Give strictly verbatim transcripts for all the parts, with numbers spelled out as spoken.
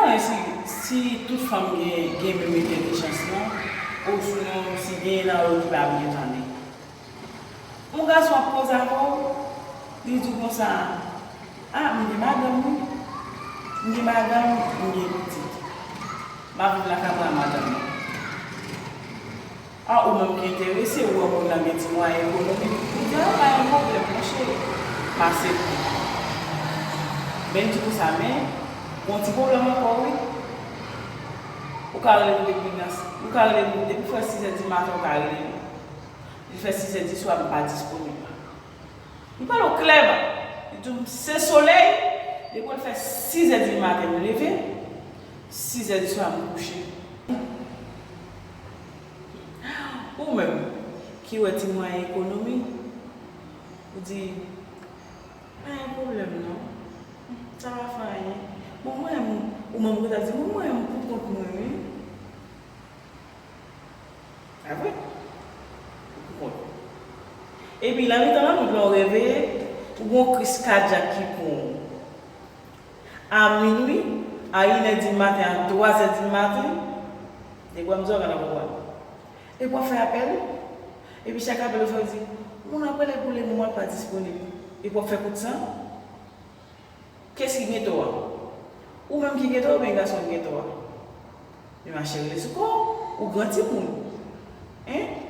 Si, si tout fanm gen, gen menm entèlijans lan, osinon si genyen nan yo ki pa byen tande. Yon gason ap koze avè w, li di w konsa, "A, m gen madanm wi. M gen madanm, m gen pitit. M ap viv lakay mwen ak madanm mwen." A, ou menm ki enterese, ou wè moun nan gen ti mwayen ekonomik, ou di, "A, pa gen pwoblèm, monchè, pase pou." Men l di konsa, "Men, gon ti pwoblèm ankò wi. Ou ka rele m depi nan, ou ka rele m depi fè sizè di maten, ou ka rele m." Li fè sizè di swa, m pa disponib. Li pale w klèman. Li di w, "Se solèy." Depi l fè sizè di maten, m leve. Sizè di swa, m kouche. Ou menm, ki wè ti mwayen ekonomi, ou di, "Pa gen pwoblèm non. Sa pa fè anyen." Bon, mwen, ou menm, ou ta di, "Bon, mwen, m pou kont mwen, wi." Pa vre? Ou pou kont ou. Epi, nan mitan lannwit lan, ou reveye, ou gen yon kriz kadyak ki pran w. A minwi, a inè di maten, a twazè di maten, depi w ap mizè w gade nan pwogram. Epi w ap fè apèl, epi chak apèl ou fè, ou di, "Moun ap rele pou le moman, l pa disponib." Epi w ap fè kout san. Kiyès ki gen tò a? Ou menm ki gen tò oubyen gason ki gen tò a? Men machè, rele sou kò w, ou gran timoun. Hein?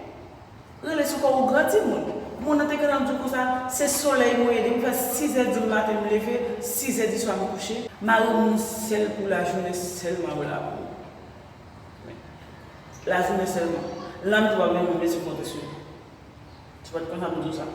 Rele sou kò w, ou gran timoun. Moun nan te gentan di w konsa, "Se solèy mwen ye, depi fè sizè di maten m leve, sizè di swa m kouche." Mari m sèl pou lajounen sèlman, w la pou ou. Lajounen sèlman. Lannuit ou p ap menm bezwen konte sou li. Ti pa t konn sa m di w sa.